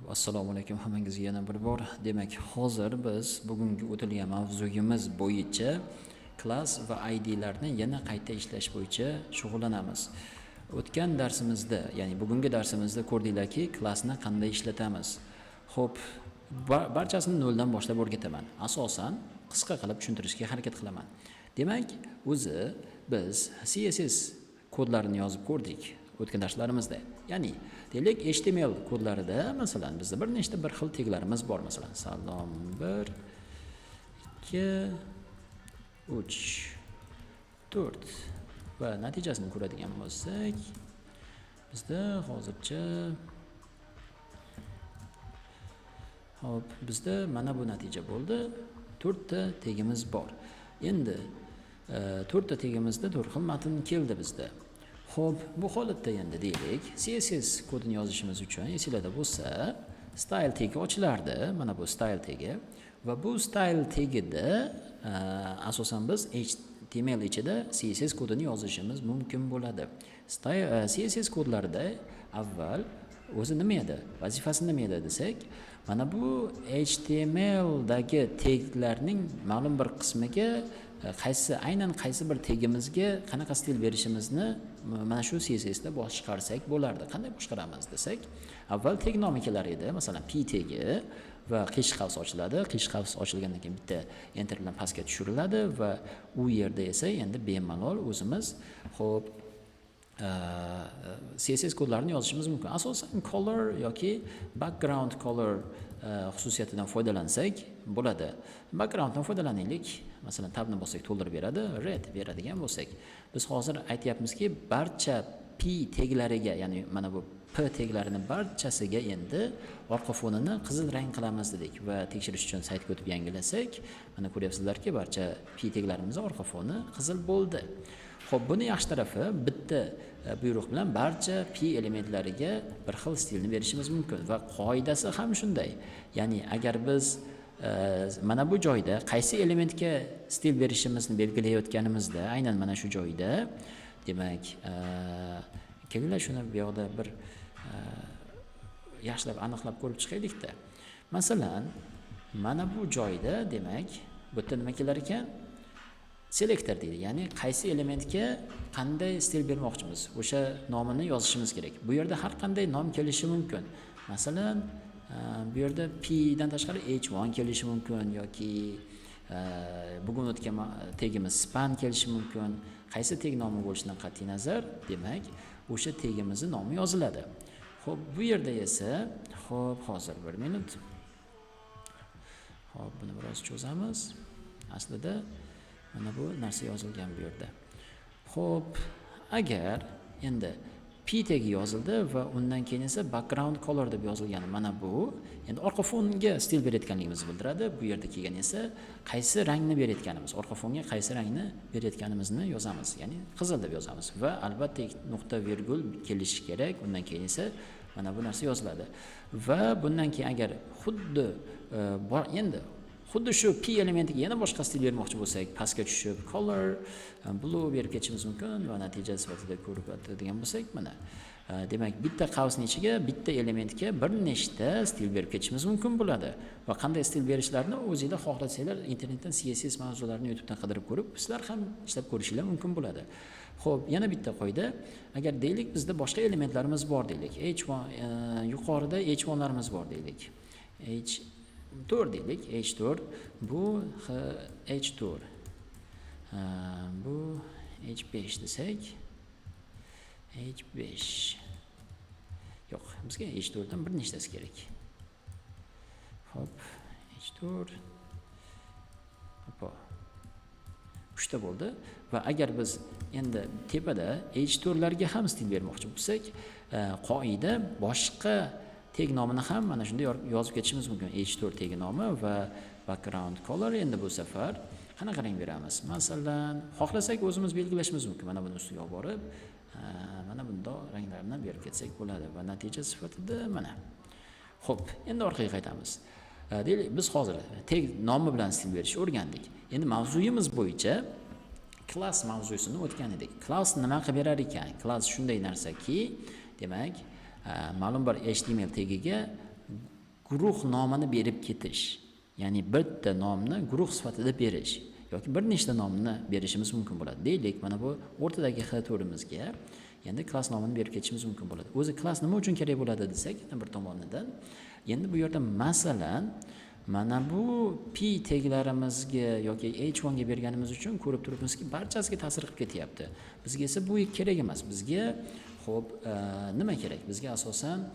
Assalomu alaykum hammangizga yana bir bor. Demak, hozir biz bugungi o'tilgan mavzuyimiz bo'yicha klass va IDlarni yana qayta ishlash bo'yicha shug'ullanamiz. O'tgan darsimizda, ya'ni bugungi darsimizda ko'rdinglarki, klassni qanday ishlatamiz. Xo'p, barchasini noldan boshlab o'rgataman. Asosan qisqa qilib tushuntirishga harakat qilaman. Demak, o'zi biz CSS kodlarini yozib ko'rdik o'tgan darslarimizda. Ya'ni, deylik, HTML kodlarida, masalan, bizda bir nechta bir xil teglarimiz bor, masalan, salom 1, 2, 3, 4 va natijasini ko'radigan bo'lsak, bizda hozircha hop, bizda mana bu natija bo'ldi. 4 ta tegimiz bor. Endi 4 ta tegimizda 4 xil matn keldi bizda. Xo'p, bu holatda endi deylik, CSS kodini yozishimiz uchun esinglarda bo'lsa, style tegi ochilardi. Mana bu style tegi va bu style tegida asosan biz HTML ichida CSS kodini yozishimiz mumkin bo'ladi. Style CSS kodlarida avval o'zi nima edi? Vazifasi nima edi desak, mana bu HTML dagi teglarning ma'lum bir qismiga qaysi, aynan qaysi bir tegimizga qanaqa stil berishimizni mana shu CSS da boshqarsak bo'lardi. Qanday boshqaramiz desak, avval teg nomi kelar edi, masalan, p tegi va qiyshiq qavs ochiladi. Qiyshiq qavs ochilgandan keyin bitta enter bilan pastga tushiriladi va u yerda esa endi bemalol o'zimiz xo'p CSS kodlarini yozishimiz mumkin. Asosan color yoki background color xususiyatidan foydalansak bo'ladi. Backgrounddan foydalanaylik. Masalan, tabni bossak to'ldirib beradi, red beradigan bo'lsak, biz hozir aytyapmizki, barcha p teglariga, ya'ni mana bu p teglarini barchasiga endi orqa fonini qizil rang qilamiz dedik va tekshirish uchun saytga o'tib yangilasak, mana ko'ryapsizlarki, barcha p teglarimiz orqa foni qizil bo'ldi. Xo'p, buni yaxshi tarafi bitta buyruq bilan barcha p elementlariga bir xil stilni berishimiz mumkin va qoidasi ham shunday. Ya'ni agar biz mana bu joyda qaysi elementga stil berishimizni belgilayotganimizda, aynan mana shu joyda, demak, kelinglar shuni bu yoqda bir yaxshilab aniqlab ko'rib chiqaylikda. Masalan, mana bu joyda, demak, bu yerda nima kelar ekan? Selektor deydi, ya'ni qaysi elementga qanday stil bermoqchimiz, o'sha nomini yozishimiz kerak. Bu yerda har qanday nom kelishi mumkin. Masalan, bu yerda p dan tashqari h1 kelishi mumkin yoki bugun o'tgan tegimiz span kelishi mumkin. Qaysi teg nomi bo'lishidan qat'iy nazar, demak, o'sha tegimizni nomi yoziladi. Xo'p, bu yerda esa, xo'p, hozir bir minut. Xo'p, buni biroz cho'zamiz. Aslida mana bu narsa yozilgan bu yerda. Xo'p, agar endi p tegi yozildi va undan keyin esa background color deb yozilgani mana bu endi orqa fonga stil berayotganligimizni bildiradi. Bu yerda kelgan esa qaysi rangni berayotganimiz, orqa fonga qaysi rangni berayotganimizni yozamiz, ya'ni qizil deb yozamiz va albatta nuqta virgul kelishi kerak. Undan keyin esa mana bu narsa yoziladi va bundan keyin agar xuddi endi xuddi shu p elementiga yana boshqa stil bermoqchi bo'lsak, pastga tushib color blue berib ketishimiz mumkin va natija sifatida ko'rib o'tadigan bo'lsak, mana demak, bitta qavsning ichiga bitta elementga bir nechta stil berib ketishimiz mumkin bo'ladi va qanday stil berishlarini o'zinglar xohlasanglar internetdan CSS mavzularini YouTubedan qidirib ko'rib, sizlar ham ishlab ko'rishinglar mumkin bo'ladi. Xo'p, yana bitta qoida. Agar deylik bizda boshqa elementlarimiz bor deylik. H1 yuqorida H1larimiz bor deylik. H4 deylik. H4 bu H4. Bu H5 desak, H5. Yo'q, bizga H4 dan bir nechtasi kerak. Xo'p, H4. Hoppa. 3 ta bo'ldi va agar biz endi tepada H4larga ham stil bermoqchi bo'lsak, qoida boshqa teg nomini ham mana shunday yozib ketishimiz mumkin. H4 tegi nomi va background color endi bu safar qanaqa rang beramiz? Masalan, xohlasak o'zimiz belgilashimiz mumkin. Mana buni ustiga olib borib, mana bundoq ranglarni berib ketsak bo'ladi va natija sifatida mana. Xo'p, endi orqaga qaytamiz. Deylik, biz hozir teg nomi bilan stil berishni o'rgandik. Endi mavzuyimiz bo'yicha klass mavzusini o'tgan edik. Klass nima qilib berar ekan? Klass shunday narsaki, demak, ma'lum bir HTML tegiga guruh nomini berib ketish, ya'ni bitta nomni guruh sifatida berish yoki bir nechta nomni berishimiz mumkin bo'ladi. Deylik, mana bu o'rtadagi h to'rimizga endi klass nomini berib ketishimiz mumkin bo'ladi. O'zi klass nima uchun kerak bo'ladi desak, bir tomonidan endi bu yerda, masalan, mana bu p teglarimizga yoki h1 ga berganimiz uchun ko'rib turibmizki, barchasiga ta'sir qilib ketyapti. Bizga esa bu kerak emas. Bizga, ho'p, nima kerak? Bizga asosan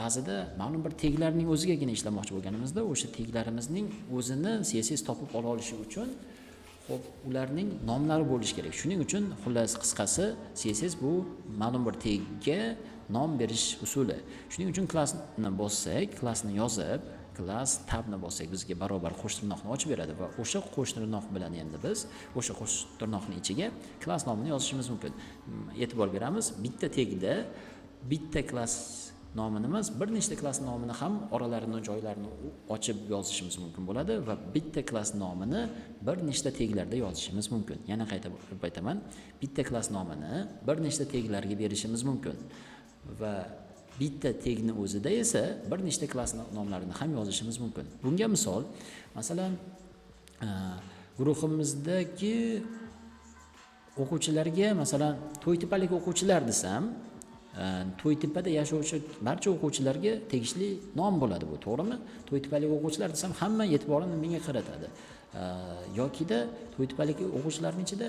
ba'zida ma'lum bir teglarning o'zigagina ishlamoqchi bo'lganimizda, o'sha teglarimizning o'zini CSS topib ola olishi uchun, ho'p, ularning nomlari bo'lishi kerak. Shuning uchun, xullas, qisqasi, CSS bu ma'lum bir tegga nom berish usuli. Shuning uchun klassni bossak, klassni yozib, class tabni bossak, bizga barobar qo'sh tirnoqni ochib beradi va o'sha qo'sh tirnoq bilan endi biz o'sha qo'sh tirnoqni ichiga klass nomini yozishimiz mumkin. E'tibor beramiz, bitta tegda bitta klass nomini emas, bir nechta klass nomini ham oralarini, joylarini ochib yozishimiz mumkin bo'ladi va bitta klass nomini bir nechta teglarda yozishimiz mumkin. Yana qayta aytaman, bitta klass nomini bir nechta teglarga berishimiz mumkin va bitta tegni o'zida esa bir nechta klass nomlarini ham yozishimiz mumkin. Bunga misol, masalan, guruhimizdagi o'quvchilarga, masalan, to'ytepalik o'quvchilar desam, To'ytepada yashovchi barcha o'quvchilarga tegishli nom bo'ladi bu, to'g'rimi? To'ytepalik o'quvchilar desam, hamma e'tiborini menga qaratadi. Yokida to'ytepalik o'quvchilarning ichida,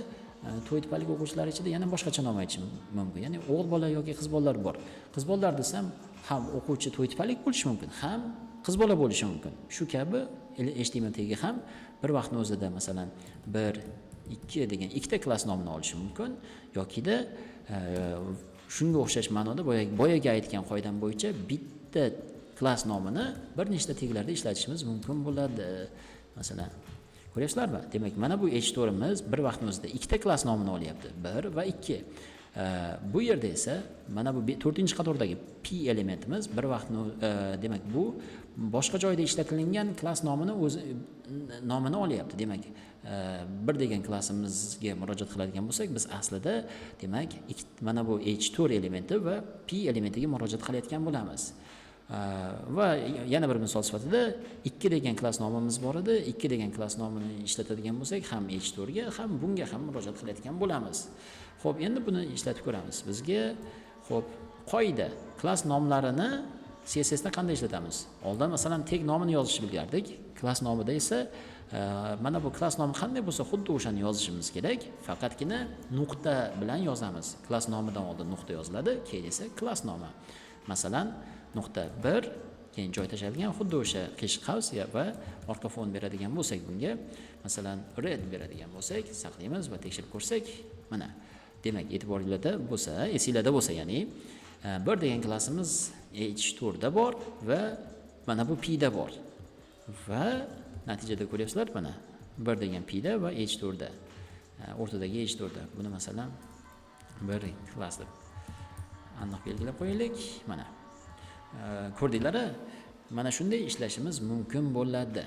to'ytepalik o'quvchilar ichida yana boshqacha nom aytishim mumkin, ya'ni o'g'il bola yoki qiz bolalar bor. Qiz bolalar desam ham, o'quvchi to'ytepalik bo'lishi mumkin, ham qiz bola bo'lishi mumkin. Shu kabi HTML tegi ham bir vaqtni o'zida, masalan, bir, ikki degan ikkita klass nomini olishi mumkin yokida shunga o'xshash ma'noda boyagi aytgan qoidam bo'yicha bitta klass nomini bir nechta teglarda ishlatishimiz mumkin bo'ladi. Masalan, ko'ryapsizlarmi? Demak, mana bu h to'rimiz bir vaqtni o'zida ikkita klass nomini olyapti, bir va ikki. Bu yerda esa mana bu to'rtinchi qatorda p elementimiz bir vaqtni, demak, bu boshqa joyda ishlatilingan klass nomini, o'zi nomini olyapti. Demak, bir degan klassimizga murojaat qiladigan bo'lsak, biz aslida, demak, mana bu h4 elementi va p elementiga murojaat qilayotgan bo'lamiz. Va yana bir misol sifatida ikki degan klass nomimiz bor edi. Ikki degan klass nomini ishlatadigan bo'lsak, ham h4 ga, ham bunga ham murojaat qilayotgan bo'lamiz. Ho'p, endi buni ishlatib ko'ramiz. Bizga, ho'p, qoida, klass nomlarini CSSda qanday ishlatamiz? Oldin, masalan, teg nomini yozishni bilgardik. Klass nomida esa mana bu klass nomi qanday bo'lsa, xuddi o'shani yozishimiz kerak, faqatgina nuqta bilan yozamiz. Klass nomidan oldin nuqta yoziladi, keyin esa klass nomi, masalan, nuqta bir, keyin joy tashlangan, xuddi o'sha qiyshiq qavs va orqa fon beradigan bo'lsak, bunga, masalan, red beradigan bo'lsak, saqlaymiz va tekshirib ko'rsak, mana, demak, e'tiboringlarda bo'lsa, esinglarda bo'lsa, ya'ni bir degan klassimiz h4da bor va mana bu pda bor va natijada ko'ryapsizlar, mana, bir degan pda va h4da, o'rtadagi h4da. Buni, masalan, bir klass deb aniq belgilab qo'yaylik. Mana, ko'rdinglar, mana shunday ishlashimiz mumkin bo'ladi.